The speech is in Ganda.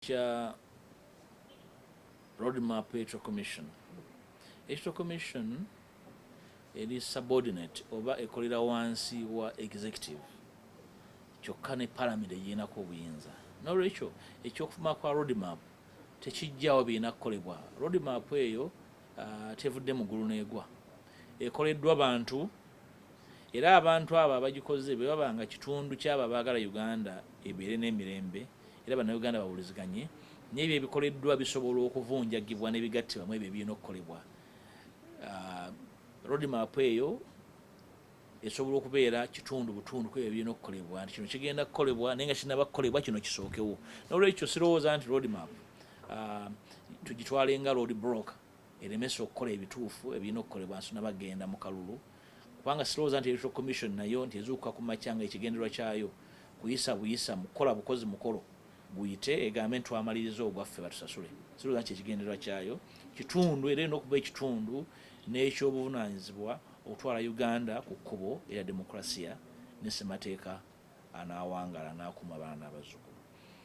Kya Roadmap Electoral Commission. Electoral Commission eri subordinate oba ekolera wansi wa executive, kyokka ne parliament egirinako obuyinza. N'olwekyo ekyokufuma kwa roadmap tekijjaawo birina kukolebwa. Roadmap eyo tevudde mu ggulu n'egwa, ekoleddwa bantu, era abantu abo abagikoze bwe baba nga kitundu ky'abo abaagala Uganda ebeere n'emirembe era Bannayuganda bawuliziganye, n'ebyo ebikoleddwa bisobola okuvunjagibwa n'ebigattibwa mu ebyo ebirina okukolebwa. Roadmap eyo esobola okubeera kitundu butundu ku ebyo ebirina okukolebwa, nti kino kigenda kukolebwa, naye nga kinnaba kukolebwa kino kisookewo. N'olwekyo sirowooza nti roadmap tugitwale nga road block eremesa okukola ebituufu ebirina okukolebwa nsona bagenda mu kalulu, kubanga sirowooza nti Electoral Commission nayo nti ezuukuka ku makya nga ekigendererwa kyayo kuyisa buyisa mukukola bukozi mukolo guyite egambe nti twamaliriza ogwaffe batusasule. Sirowooza nti ekigendererwa kyayo kitundu, era erina okuba ekitundu n'ekyobuvunaanyizibwa okutwala Uganda ku kkubo erya demokrasiya ne ssemateeka anaawangala n'akuuma abaana n'abazzukulu.